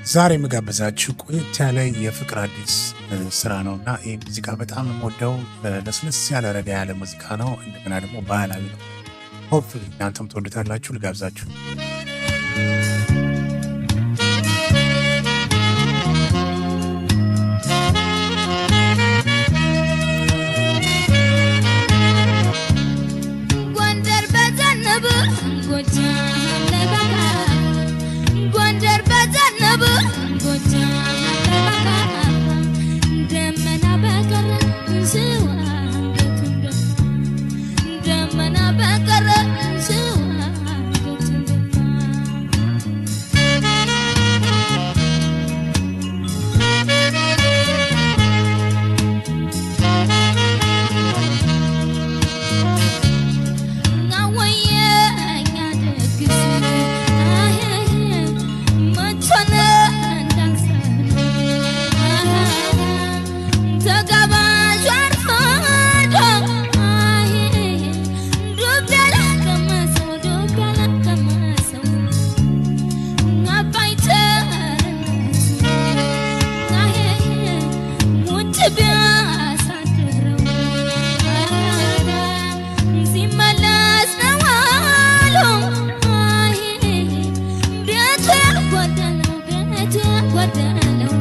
ዛሬ የምጋብዛችሁ ቆየት ያለ የፍቅር አዲስ ስራ ነው እና ይህ ሙዚቃ በጣም የምወደው ለስለስ ያለ ረጋ ያለ ሙዚቃ ነው። እንደገና ደግሞ ባህላዊ ነው። Hopefully እናንተም ትወዱታላችሁ። ልጋብዛችሁ። ጎንደር በዘነበ ጎጃም ለበጋ፣ ጎንደር በዘነበ ጎጃም ለበጋ፣ ደመና በቀረ ሰው አንገቱን ደፋ፣ ደመና በቀረ ሰው አንገቱን ደፋ። አወየኛ ድግስ መቶነ እንዳንሰነው ተጋባዥ አርፍዶ ዱብ ያለቀመሰው ዱብ ያለቀመሰው አባይ ቸርነቱ ውጭ ቢያሳድረው ሲመለስ ነው አሉ ቤቱ ያጎደለው ቤቱ ያጎደለው።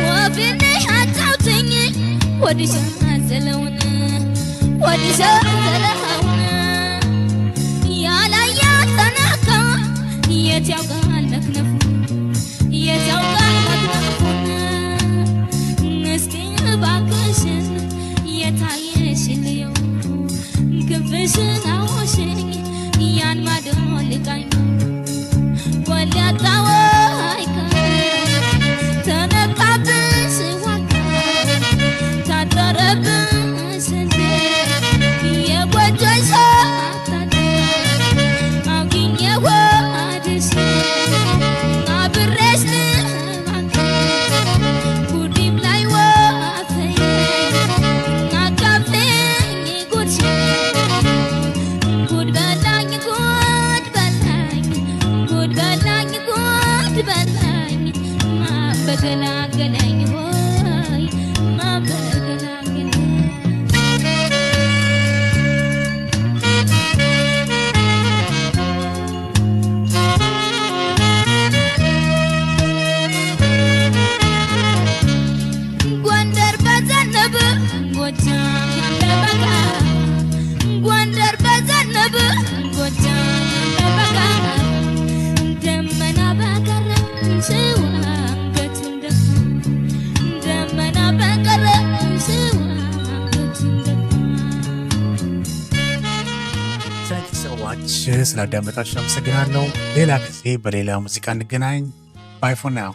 ወፍኔ አጫውትኝ ወዲሽ ዘለውን ወዲሽ ዘለውን ያላያ ተነካ የት ያውቃል መክነፉን የት ያውቃል መክነፉን። እስኪ እባክሽን የታየሽን ልየው ክንፍሽን አውሽኝ ያን ማዶ ልቃኝ ወሊያጣው ተነካብሽ ዋጋ ታጠረብሽ እንዴ የጎጆሽ አግኘ ወድሽ አብሬሽ ልባክ ጉዲም ላይ ወፍዬ አካፍለኝ ጉድሽ ጉድ በላኝ ጉድ በላኝ ጉድ በላኝ ጉድ በላኝ ማን በገላገለኝ ሆይ ማን በገላገለኝ። ጎንደር በዘነበ ጎጃም በበጋ፣ ጎንደር በዘነበ ጎጃም በበጋ፣ ደመና በቀረ ሰው አንገቱን ደፋ፣ ደመና በቀረ ሰው አንገቱን ደፋ። Thank you so much ስላዳመጣችሁ አመሰግናለሁ። ሌላ ጊዜ በሌላ ሙዚቃ እንገናኝ። Bye for now.